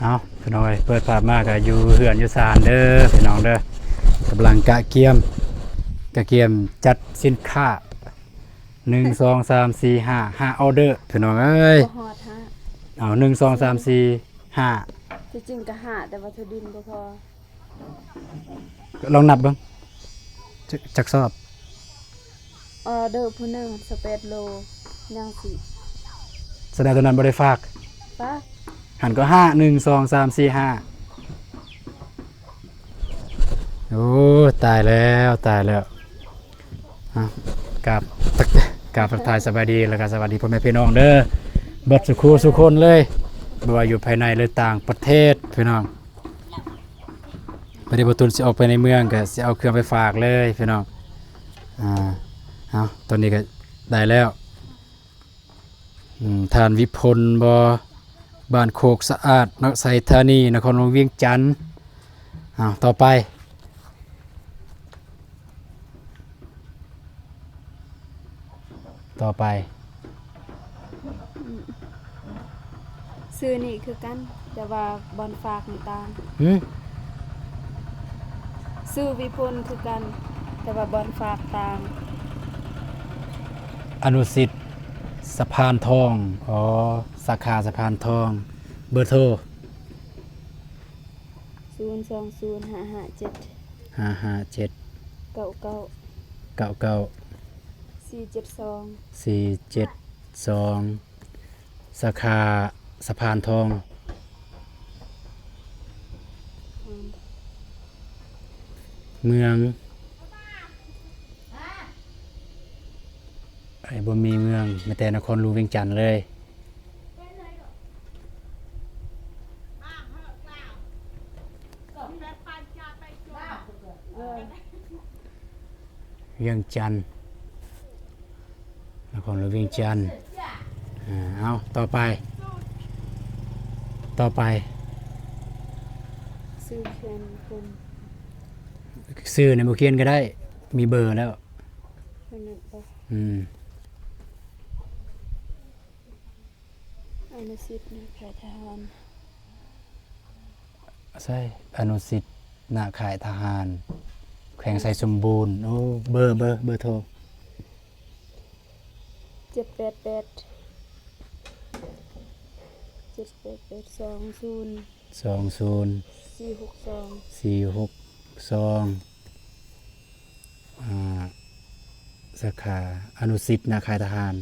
ເອົາ ພີ່ນ້ອງເອີຍ ເປີດພາບມາກໍຢູ່ເຮືອນຢູ່ຊານເດີພີ່ນ້ອງເດີ ກຳລັງກະກຽມ ກະກຽມຈັດສິນຄ້າ ໜຶ່ງ ສອງ ສາມ ສີ່ ຫ້າ ຫ້າ ອອເດີພີ່ນ້ອງເອີຍ ບໍ່ຮອດຫ້າ ເອົາ ໜຶ່ງ ສອງ ສາມ ສີ່ ຫ້າ ທີ່ຈິງກໍຫ້າ ແຕ່ວ່າເທື່ອດິນບໍ່ພໍ ລອງນັບເບິ່ງ ຈັກ ຈັກສອບ? ອອເດີຜູ້ໜຶ່ງ ຊາວແປດໂລ ຍັງຊິ ສະແດງຕົວນັ້ນບໍ່ໄດ້ຝາກ ຝາກ ຫັ້ນກໍຫ້າ ໜຶ່ງ ສອງ ສາມ ສີ່ ຫ້າ ໂອ້ ຕາຍແລ້ວ ຕາຍແລ້ວ ອ່ະ ກາບ ກາບທັກທາຍສະບາຍດີ ແລ້ວກໍສະຫວັດດີພໍ່ແມ່ພີ່ນ້ອງເດີ ເບິດສູ່ຄູ່ສູ່ຄົນເລີຍ ບໍ່ວ່າຢູ່ພາຍໃນ ຫຼື ຕ່າງປະເທດ ພີ່ນ້ອງ. ບັດນີ້ບ່າວຕຸນຊິອອກໄປໃນເມືອງ ກໍຊິເອົາເຄື່ອງໄປຝາກເລີຍພີ່ນ້ອງ ອ່າ ເອົາ ຕອນນີ້ກໍໄດ້ແລ້ວ ອືມ ທ່ານວິພົນບໍ ບ້ານໂຄກສະອາດເນາະ ໄຊທານີ ນະຄອນຫຼວງວຽງຈັນ ເອົາ ຕໍ່ໄປ. ຕໍ່ໄປ ອືມ ຊື່ນີ້ຄືກັນ ແຕ່ວ່າບ່ອນຝາກນີ້ຕ່າງ ຫື? ຊື່ວິພົນຄືກັນ ແຕ່ວ່າບ່ອນຝາກຕ່າງ ອະນຸສິດ ສະພານທອງ ອໍ ສາຂາສະພານທອງ ເບີໂທ ສູນ ສອງ ສູນ ຫ້າ ຫ້າ ເຈັດ ຫ້າ ຫ້າ ເຈັດ ເກົ້າ ເກົ້າ ເກົ້າ ເກົ້າ ສີ່ ເຈັດ ສອງ ສີ່ ເຈັດ ສອງ ສາຂາສະພານທອງ ເມືອງ ໄອ້ ບໍ່ມີເມືອງ ມີແຕ່ນະຄອນຫຼວງວຽງຈັນເລີຍ ວຽງຈັນ ນະຄອນຫຼວງວຽງຈັນ ເອົາ ຕໍ່ໄປ ຕໍ່ໄປ ຊື່ຂຽນເປັນ ຊື່ນີ້ບໍ່ຂຽນກໍໄດ້ ມີເບີແລ້ວ ອືມ ອະນຸສິດນາຂາຍທະຫານ ໃຊ່ ອະນຸສິດນາຂາຍທະຫານ ແຂວງໄຊສົມບູນ ໂອ້ ເບີ ເບີ ເບີໂທ ເຈັດ ແປດ ແປດ ເຈັດ ແປດ ແປດ ສອງ ສູນ ສອງ ສູນ ສີ່ ຫົກ ສອງ ສີ່ ຫົກ ສອງ ອ່າ ສາຂາ ອະນຸສິດນາຂາຍທະຫານ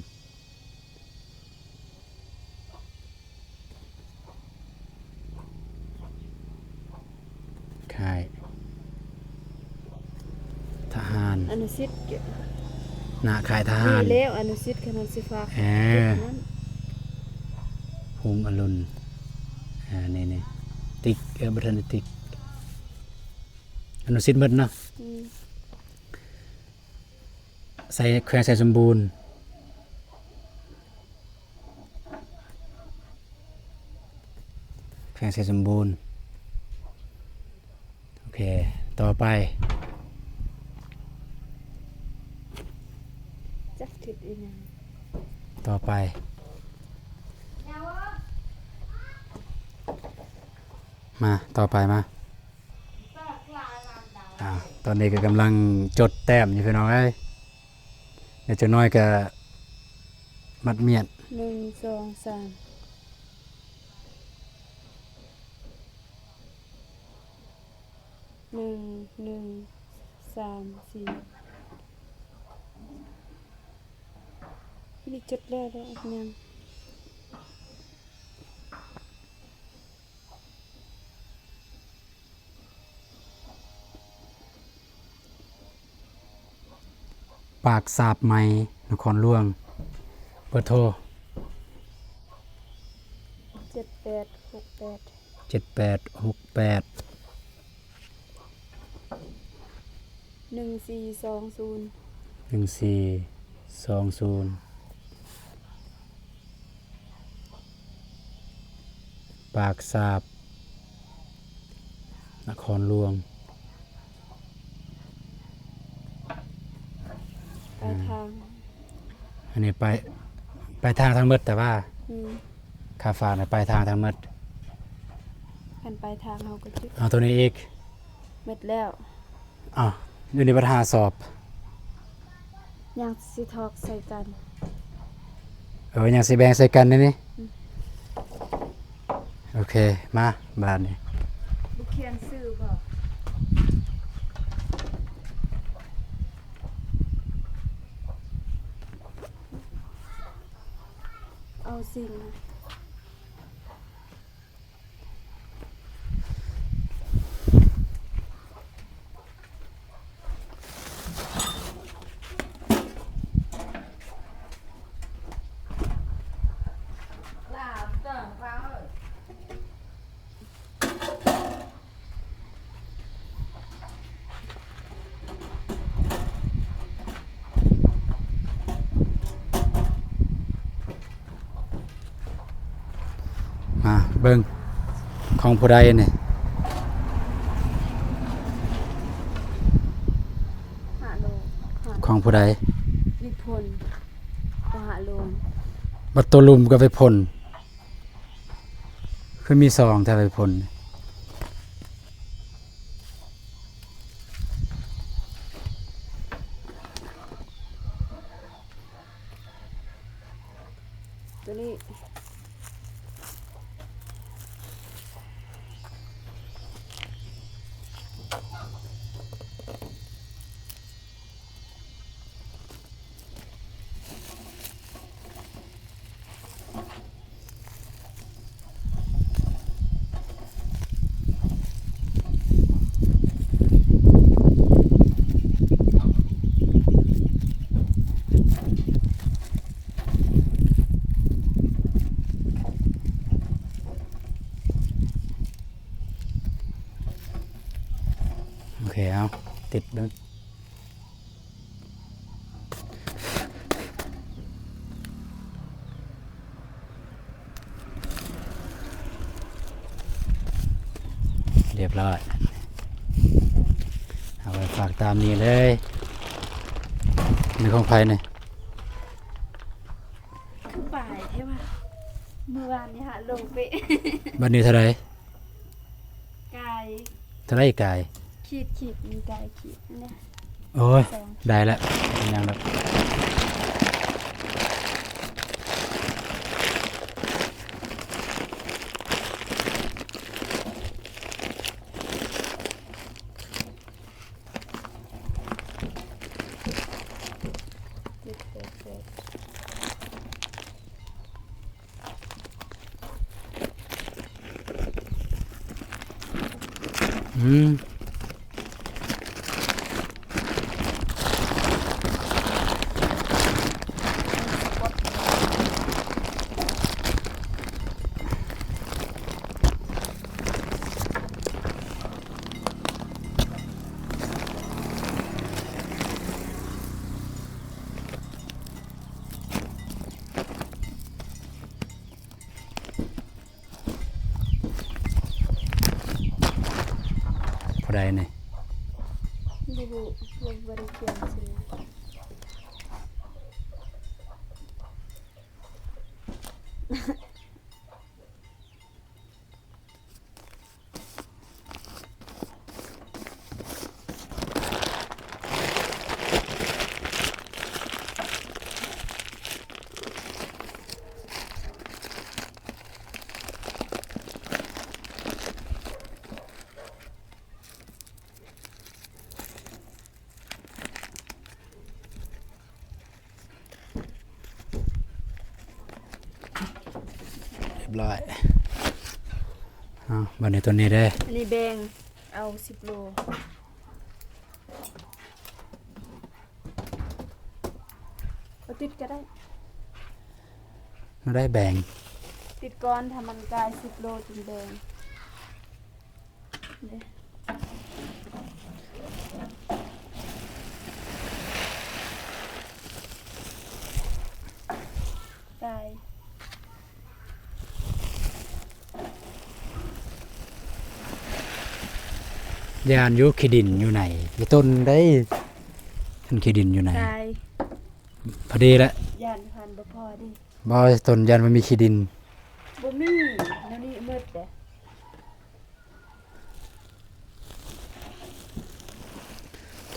ຂາຍທະຫານ ອະນຸສິດ ນາຂາຍທະຫານ ແລ້ວ ອະນຸສິດ ຂະໜາດຊິຝາກ ເອີ ເກັບນັ້ນ ຮຸ່ງອະລຸນ ອ່າ ນີ້ໆ ຕິກ ເອີ ບໍ່ທັນໄດ້ຕິກ ອະນຸສິດໝົດເນາະ ອືມ ໄຊ ແຂວງໄຊສົມບູນ ແຂວງໄຊສົມບູນ ໂອເຄ ຕໍ່ໄປ ຈັກທິດອີຫຍັງ ຕໍ່ໄປ ມາ ຕໍ່ໄປມາ ອ່າ ຕອນນີ້ກໍກຳລັງຈົດແຕ້ມຢູ່ພີ່ນ້ອງເອີຍ ດຽວຈັກໜ້ອຍກໍມັດມຽດ ໜຶ່ງ ສອງ ສາມ ໜຶ່ງ ໜຶ່ງ ສາມ ສີ່ ນີ້ຈົດແລ້ວແລ້ວຍັງ ປາກສາບໃໝ່ ນະຄອນຫຼວງ ເບີໂທ ເຈັດ ແປດ ຫົກ ແປດ ເຈັດ ແປດ ຫົກ ແປດ ໜຶ່ງ ສີ່ ສອງ ສູນ ໜຶ່ງ ສີ່ ສອງ ສູນ ປາກສາບ ນະຄອນຫຼວງ ປາຍທາງ ອັນນີ້ປາຍ ປາຍທາງທັງໝົດ ແຕ່ວ່າ ອືມ ຄ່າຝາກນະປາຍທາງທັງໝົດ ປາຍທາງເຮົາກໍຈຸດ ເອົາໂຕນີ້ອີກ ໝົດແລ້ວ. ອ້າວ ຢູ່ໃນບັດຫ້າສອບ ຍັງຊິຖອກໃສ່ກັນ. ເອີ ຍັງຊິແບ່ງໃສ່ກັນແນວນີ້. ອືມ ໂອເຄ ມາບາດນີ້ ບໍ່ຂຽນຊື່ບໍ? ເອົາສິ່ງ ມາເບິ່ງຂອງຜູ້ໃດນີ້? ຫ້າໂລ. ຂອງຜູ້ໃດ? ວິພົນ. ບໍ່ ຫ້າໂລ. ບັດໂຕລຸ່ມກໍໄປພົນ ຄືມີສອງແທ້ໄປພົນ. ໂຕນີ້ ໂອເຄ ເອົາ ຕິດເບິ່ງ. ຮຽບຮ້ອຍ ເອົາໄປຝາກຕາມນີ້ເລີຍ. ນີ້ຂອງໃຜນີ້? ຄືປາຍແທ້ວ່າ ມື້ວານນີ້ຫາລົງເປະ. ບັດນີ້ເທົ່າໃດ? ກາຍ ເທົ່າໃດກາຍ? ຂີດ ຂີດ ມີກາຍຂີດ ອັນນີ້. ໂອ້ຍ ສອງ ໄດ້ລະ ຍັງດອກ. ເຈັດ ແປດ ແປດ. ອືມ. ຜູ້ໃດນີ້? ບໍ່ຮູ້ ບໍ່ໄດ້ຂຽນຊື່. ຮຽບຮ້ອຍ. ເອົາ ບັດນີ້ຕົວນີ້ເດ້ ອັນນີ້ແບ່ງເອົາສິບໂລ. ບໍ່ຕິດກໍໄດ້ ບໍ່ໄດ້ແບ່ງ ຕິດກ່ອນ ຖ້າມັນກາຍສິບໂລຈຶ່ງແບ່ງເດ້. ຕາຍ ຢ້ານຢູ່ຂີ້ດິນຢູ່ໃນ ຢູ່ຕົ້ນໄດ໋ ມັນຂີ້ດິນຢູ່ໃນ ຕາຍ ພໍດີລະ ຢ້ານພັນບໍ່ພໍດີ ບໍ່ ຕົ້ນຢ້ານມັນມີຂີ້ດິນ ບໍ່ມີ ແນວນີ້ໝົດເດ້.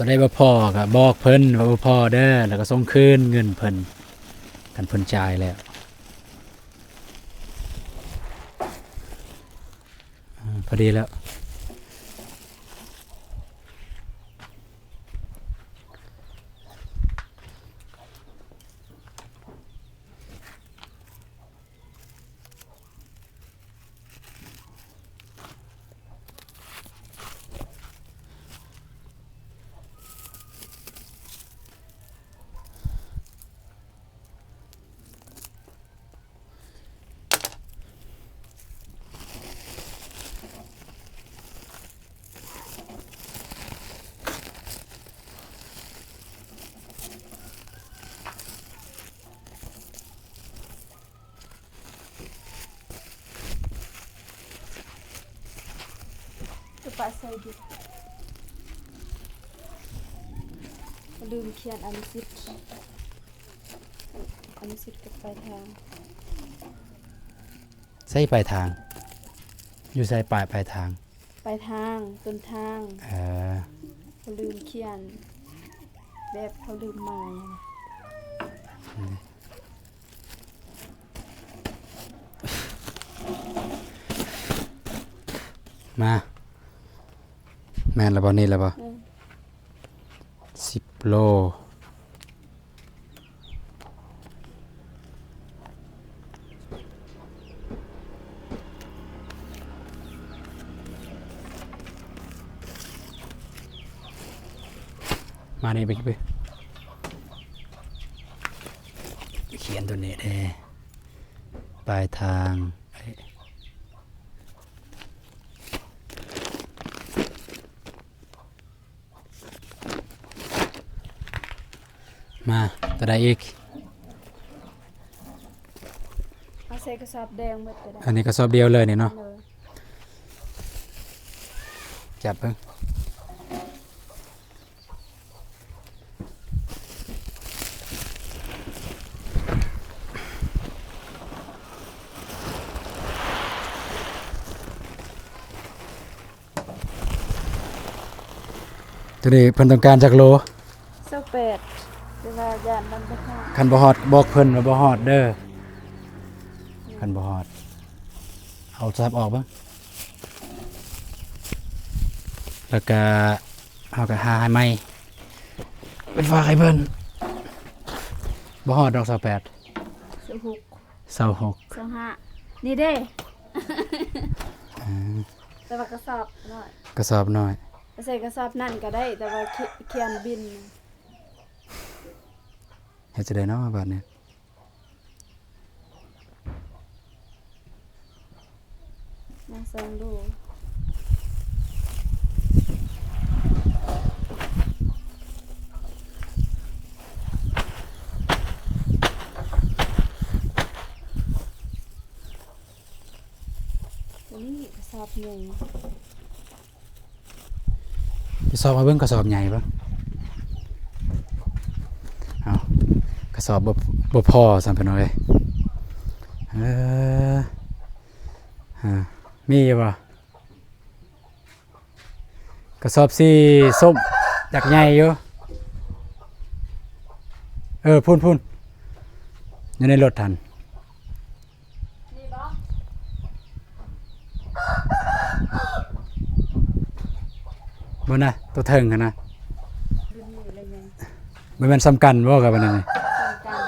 ໄດ້ບໍ່ພໍກໍບອກເພິ່ນວ່າບໍ່ພໍເດີ ແລ້ວກໍສົ່ງຄືນເງິນເພິ່ນ ຄັນເພິ່ນຈ່າຍແລ້ວ. ອາ ພໍດີແລ້ວ. ຈະປະໃສ່ດິ ລືມຂຽນອະນຸສິດ ອະນຸສິດກັບປາຍທາງ. ໃສປາຍທາງ? ຢູ່ໃສປາຍ ປາຍທາງ? ປາຍທາງ ຕົ້ນທາງ. ເອີ ເຂົາລືມຂຽນ ແບບເຂົາລືມໝາຍ. ມາ ແມ່ນແລ້ວບໍ່? ນີ້ແລ້ວບໍ່? ເອີ ສິບໂລ. ມານີ້ ໄປ ໄປ ຂຽນຕົວນີ້ເດ້ ປາຍທາງ. ມາ ຕົວໃດອີກ? ເອົາໃສ່ກະສອບແດງໝົດກໍໄດ້. ອັນນີ້ກະສອບດຽວເລີຍນີ້ເນາະ. ໂດຍ. ຈັບເບິ່ງ. ໂຕນີ້ເພິ່ນຕ້ອງການຈັກໂລ? ຊາວແປດ ແຕ່ວ່າຢ້ານມັນບໍ່ຮອດ. ຄັນບໍ່ຮອດບອກເພິ່ນວ່າບໍ່ຮອດເດີ. ຄັນບໍ່ຮອດ ເອົາໂທລະສັບອອກເບິ່ງ ແລ້ວກະເຮົາກະຫາໃຫ້ໃໝ່ ໄປຝາກໃຫ້ເພິ່ນ. ບໍ່ຮອດດອກ ຊາວແປດ. ຊາວຫົກ ຊາວຫົກ ຊາວຫ້າ ນີ້ເດ້. ເອີ ແຕ່ວ່າກະສອບນ້ອຍ ກະສອບນ້ອຍ ໃສ່ກະສອບນັ້ນກະໄດ້ ແຕ່ວ່າຂ- ຂຽນບິນ. ເຮັດຈັ່ງໃດເນາະບາດນີ້? ມາສ່ອງດູ ໂຕນີ້ກະສອບໃຫຍ່. ໄປຊອກມາເບິ່ງກະສອບໃຫຍ່ເບິ່ງ. ເອົ້າ ກະສອບບໍ່ ບໍ່ພໍຊ້ຳ ພີ່ນ້ອງເອີຍ. ເອີ ອາ ມີຢູ່ບໍ່? ກະສອບສີສົ້ມ ຢາກໃຫຍ່ຢູ່. ເອີ ພຸ້ນໆ ຢູ່ໃນລົດຫັ້ນ. ນີ້ບໍ່? ບໍ່ນະ ໂຕເທິງຫັ້ນນະ. ບໍ່ແມ່ນສ່ຳກັນບໍ່ກັບອັນນັ້ນນີ້? ສ່ຳກັນ.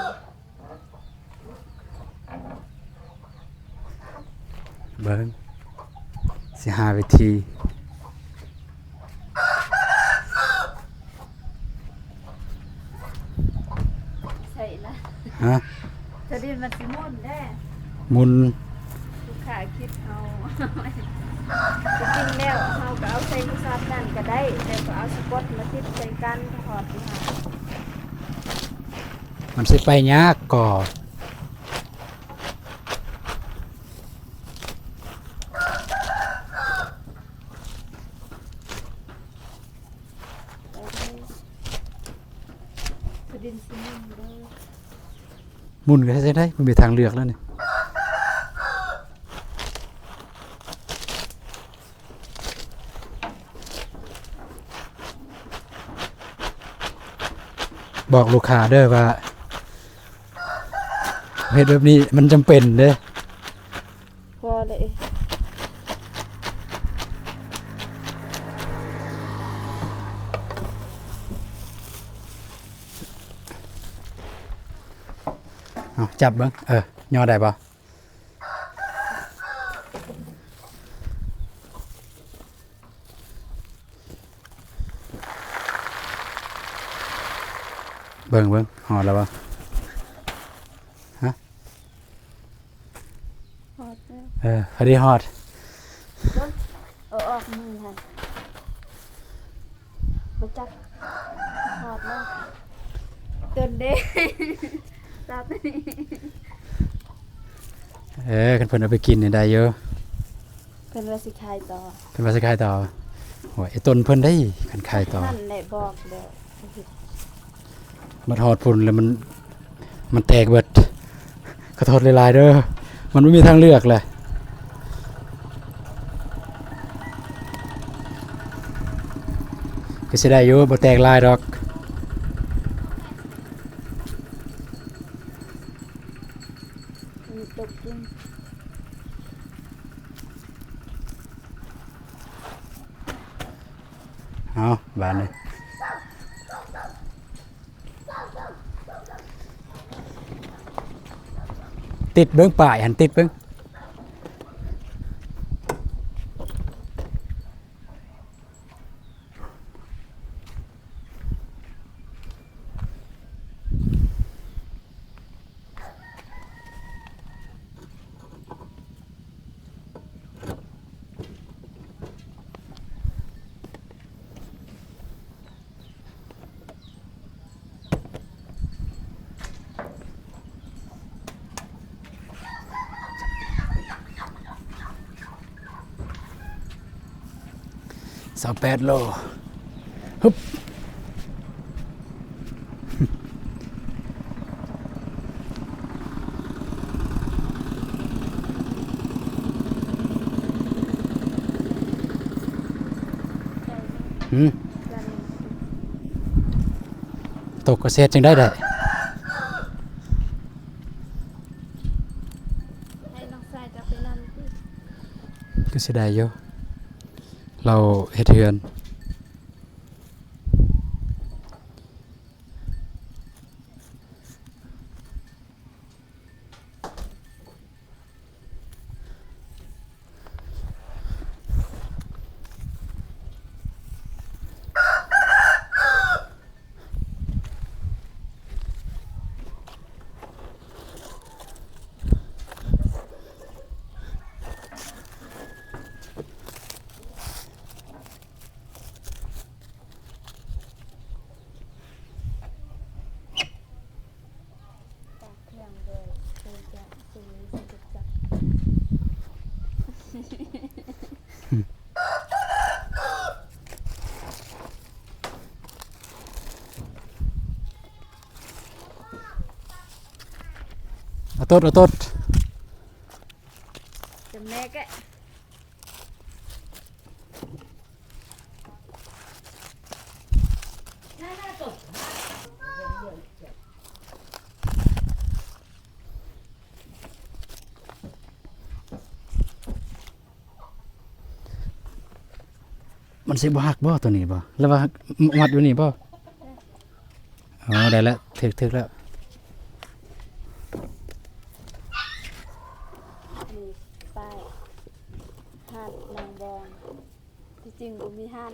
ເບິ່ງ ຊິຫາວິທີ. ໃສ່ລະ ຮະ? ສະດິນມັນຊິໝຸນເດ້. ໝຸນ. ລູກຄ້າຄິດເອົາ. ທີ່ຈິງແລ້ວເຮົາກໍເອົາໃສ່ກະສອບນັ້ນກໍໄດ້ ແລ້ວກໍເອົາສະກອດມາຕິດໃສ່ກັນ ກໍຮອດຢູ່ຫັ້ນ. ມັນຊິໄປຍາກກໍ. ໝຸນກໍເຮັດຈັ່ງໃດ? ມັນມີທາງເລືອກແລ້ວນີ້. ບອກລູກຄ້າເດີວ່າ ເຮັດແບບນີ້ມັນຈຳເປັນເດ້. ພໍແລ້ວເອ. ເອົາ ຈັບເບິ່ງ ເອີ ຍໍໄດ້ບໍ່? ເບິ່ງ ເບິ່ງ ຮອດແລ້ວບໍ່? ຮະ? ຮອດແລ້ວ. ເອີ ພໍດີຮອດ. ເບິ່ງ ເອົາອອກມືຫັ້ນ. ບໍ່ຈັກ ຮອດແລ້ວ. ຕົນເດ້ ຕັດ. ເອີ ຄັນເພິ່ນເອົາໄປກິນນີ້ໄດ້ຢູ່. ເພິ່ນວ່າຊິຂາຍຕໍ່. ເພິ່ນວ່າຊິຂາຍຕໍ່. ໂອ້ຍ ໄອ້ຕົນເພິ່ນໄດ້ ຄັນຂາຍຕໍ່. ນັ້ນແຫຼະ ບອກແລ້ວ. ບັດຮອດພຸ້ນແລ້ວມັນ ມັນແຕກເບິດ. ຂໍໂທດຫຼາຍໆເດີ ມັນບໍ່ມີທາງເລືອກແຫຼະ. ກໍຊິໄດ້ຢູ່ ບໍ່ແຕກຫຼາຍດອກ. ມັນຕົກຈິງ. ເອົາ ບາດນີ້ ຕິດເບິ່ງ ປ້າຍຫັ້ນ ຕິດເບິ່ງ. ຊາວແປດໂລ. ຮຶບ ຫືມ ຕົກກໍຊິເຮັດຈັ່ງໃດໄດ້? ໃຫ້ນ້ອງຊາຍເຈົ້າໄປນຳຕິ. ກໍຊິໄດ້ຢູ່ ລາວເຮັດເຮືອນ. ເອົາຕົດ ເອົາຕົດ ຈຳແນກແກະ. ມັນຊິບໍ່ຫັກບໍ່ໂຕນີ້ບໍ່? ຫຼືວ່າມັດຢູ່ນີ້ບໍ່? ອໍ ໄດ້ແລ້ວ ຖືກ ຖືກແລ້ວ. ນີ້ປ້າຍຮ້ານນາງບອງ. ທີ່ຈິງບໍ່ມີຮ້ານ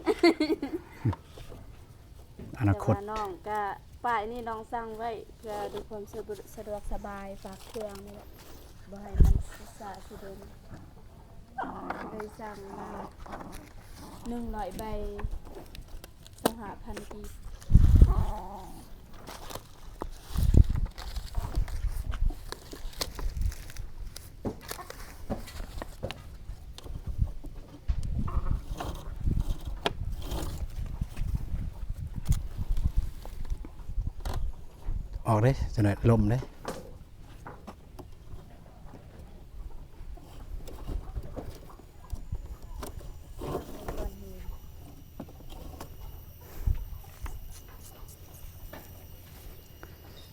ອະນາຄົດ ແຕ່ວ່ານ້ອງກະ ປ້າຍນີ້ນ້ອງສັ່ງໄວ້ເພື່ອດ້ວຍຄວາມສະດວກ ສະດວກສະບາຍ ຝາກເຄື່ອງນີ້ແຫຼະ ບໍ່ໃຫ້ມັນຊິຊ້າຊິດົນ ເລີຍສັ່ງມາໜຶ່ງຮ້ອຍໃບ ຊາວຫ້າພັນກີບ. ອອກເດ້ ຈັກໜ້ອຍລົ້ມເດ້. ເ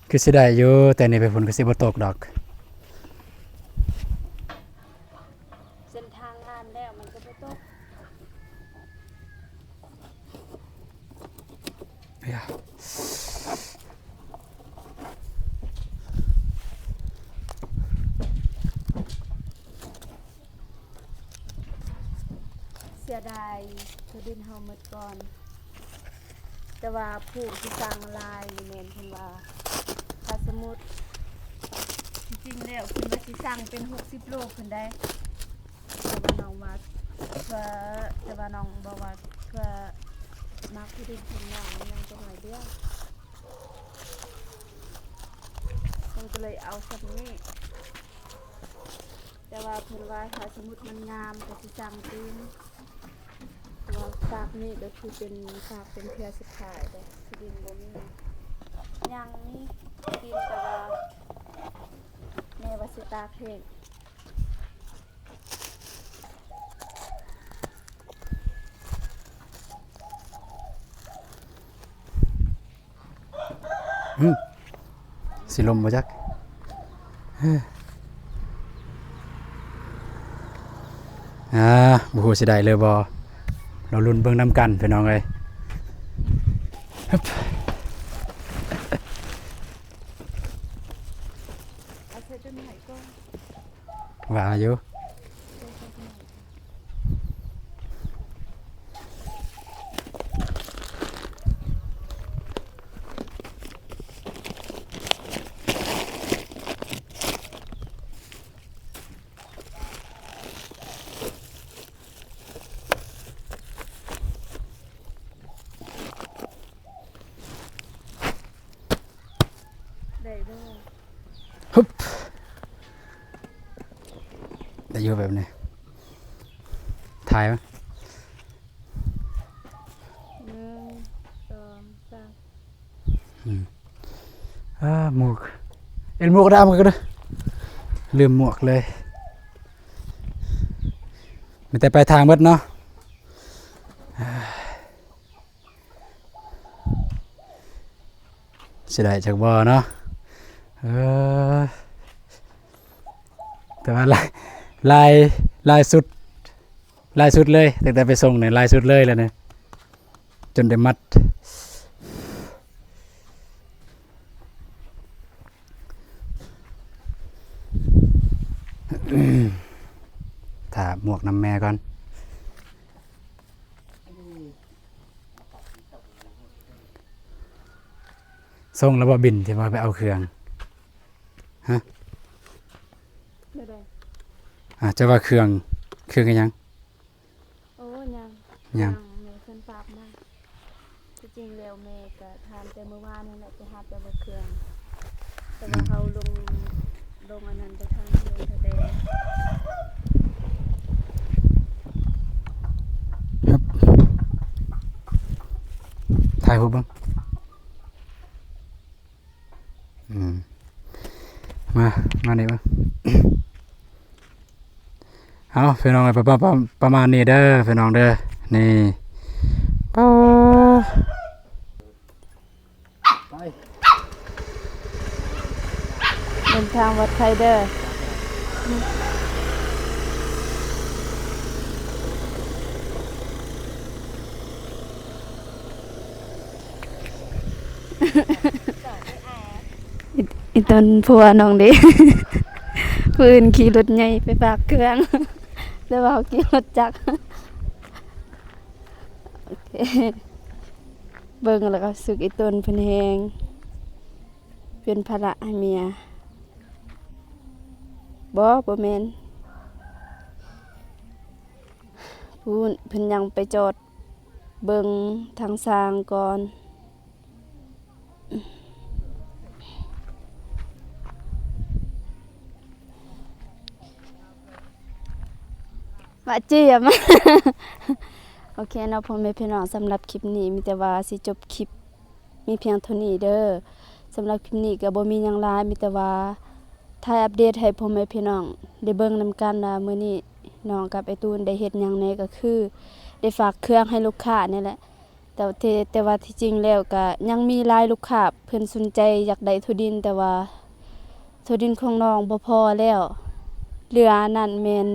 ຄືຊິໄດ້ຢູ່ ແຕ່ນີ້ໄປພຸ້ນຄືຊິບໍ່ຕົກດອກ. ເສັ້ນທາງງາມແລ້ວມັນກໍບໍ່ຕົກ. ເສຍດາຍທີ່ດິນເຮົາໝົດກ່ອນ ແຕ່ວ່າຜູ້ທີ່ສ້າງລາຍນີ້ແມ່ນເພິ່ນວ່າ ຖ້າສົມມຸດ ຈິງໆແລ້ວເພິ່ນວ່າຊິສ້າງເປັນຫົກສິບໂລພຸ້ນໃດ໋ ແຕ່ວ່ານ້ອງວ່າ ເພື່ອ ແຕ່ວ່ານ້ອງບອກວ່າ ເພື່ອມັກທີ່ດິນຂອງນ້ອງຍັງບໍ່ໜ້ອຍດຽວ ມັນກໍເລີຍເອົາສ່ຳນີ້. ແຕ່ວ່າເພິ່ນວ່າຖ້າສົມມຸດມັນງາມກໍຊິສັ່ງຕື່ມ ແຕ່ວ່າຟາກນີ້ກໍຄືເປັນ ຟາກເປັນເທື່ອສຸດທ້າຍເດ້ ທີ່ດິນບໍ່ມີ ຍັງມີທີ່ດິນ ແຕ່ວ່າແມ່ວ່າຊິຕາກແຫ້ງ. ອືມ ຊິລົມບໍ່ຈັກ ເອີ ອ່າ ບໍ່ຮູ້ຊິໄດ້ຫຼືບໍ່ ລໍລຸ້ນເບິ່ງນຳກັນພີ່ນ້ອງເອີຍ ຮຶບ ເອົາໃສ່ຕົ້ນໄມ້ກ່ອນ ວ່າຢູ່. ໄດ້ບໍ່? ຮຶບ ໄດ້ຢູ່ແບບນີ້ ຖ່າຍມາ ໜຶ່ງ ສອງ ສາມ ອືມ ອ່າ ໝວກ ເອັນໝວກດຳກັນເດີ ລືມໝວກເລີຍ ມີແຕ່ປາຍທາງເບິດເນາະ. ຊິໄດ້ຈັກບໍ່ເນາະ ເອີ ແຕ່ວ່າຫຼາຍ ຫຼາຍ ຫຼາຍສຸດ ຫຼາຍສຸດເລີຍ ຕັ້ງແຕ່ໄປສົ່ງນີ້ຫຼາຍສຸດເລີຍແລ້ວນີ້ ຈົນໄດ້ມັດ ຖ້າໝວກນຳແມ່ກ່ອນ. ສົ່ງແລ້ວບໍ່ບິນທີ່ວ່າໄປເອົາເຄື່ອງ? ຮະ? ແນວໃດ? ອ່າ ເຈົ້າວ່າເຄື່ອງ ເຄື່ອງອີ່ຫຍັງ? ໂອ້ ຍັງ ຍັງ ແມ່ເພິ່ນຝາກມາ. ທີ່ຈິງແລ້ວແມ່ກະຖາມແຕ່ມື້ວານນີ້ແຫຼະ ໄປຮັບແລ້ວບໍ່ເຄື່ອງ ແຕ່ວ່າເຮົາລົງ ລົງອັນນັ້ນໄປທາງເຮືອນສະແດງ ຖ່າຍຮູບເບິ່ງ ອືມ ມາ ມານີ້ເບິ່ງ. ເອົາ ພີ່ນ້ອງເອີຍ ປະ ປະ ປະ ປະມານນີ້ເດີ ພີ່ນ້ອງເດີ ນີ້ ປາ ໄປ ເດີນທາງປອດໄພເດີ. ອີ ອີຕົນຜົວນ້ອງເດ ຜູ້ອື່ນຂີ່ລົດໃຫຍ່ໄປຝາກເຄື່ອງ ແຕ່ວ່າເຮົາຂີ່ລົດຈັກ ໂອເຄ ເບິ່ງແລ້ວກໍຮູ້ສຶກອີຕົນເພິ່ນແຮງ ເປັນພາລະໃຫ້ເມຍ ບໍ່ ບໍ່ແມ່ນ ພຸ້ນ ເພິ່ນຍັງໄປຈອດ ເບິ່ງທາງຊ່າງກ່ອນ ບາດເຈັບ ໂອເຄເນາະ ພໍ່ແມ່ພີ່ນ້ອງ ສຳລັບຄລິບນີ້ມີແຕ່ວ່າຊິຈົບຄລິບ ມີພຽງເທົ່ານີ້ເດີ. ສຳລັບຄລິບນີ້ກໍບໍ່ມີຫຍັງຫຼາຍ ມີແຕ່ວ່າຖ່າຍອັບເດດໃຫ້ພໍ່ແມ່ພີ່ນ້ອງໄດ້ເບິ່ງນຳກັນວ່າມື້ນີ້ນ້ອງກັບອ້າຍຕູນໄດ້ເຮັດຫຍັງແດ່ ກໍຄືໄດ້ຝາກເຄື່ອງໃຫ້ລູກຄ້ານີ້ແຫຼະ. ແຕ່ ແຕ່ ແຕ່ວ່າທີ່ຈິງແລ້ວກະຍັງມີຫຼາຍລູກຄ້າເພິ່ນສົນໃຈຢາກໄດ້ຖົ່ວດິນ ແຕ່ວ່າຖົ່ວດິນຂອງນ້ອງບໍ່ພໍແລ້ວ ເຫຼືອອັນນັ້ນແມ່ນ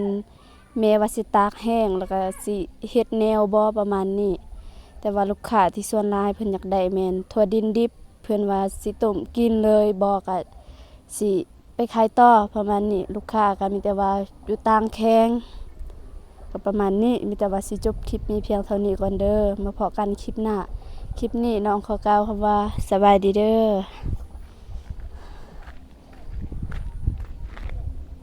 ແມ່ວ່າຊິຕາກແຫ້ງ ແລ້ວກະຊິເຮັດແນວບໍ່ ປະມານນີ້. ແຕ່ວ່າລູກຄ້າທີ່ສ່ວນຫຼາຍເພິ່ນຢາກໄດ້ແມ່ນຖົ່ວດິນດິບ ເພິ່ນວ່າຊິຕົ້ມກິນເລີຍ ບໍ່ກະຊິໄປຂາຍຕໍ່ ປະມານນີ້. ລູກຄ້າກະມີແຕ່ວ່າຢູ່ຕ່າງແຂວງ ກະປະມານນີ້ ມີແຕ່ວ່າຊິຈົບຄລິບນີ້ພຽງເທົ່ານີ້ກ່ອນເດີ. ມາພໍ້ກັນຄລິບໜ້າ. ຄລິບນີ້ນ້ອງຂໍກ່າວຄຳວ່າສະບາຍດີເດີ.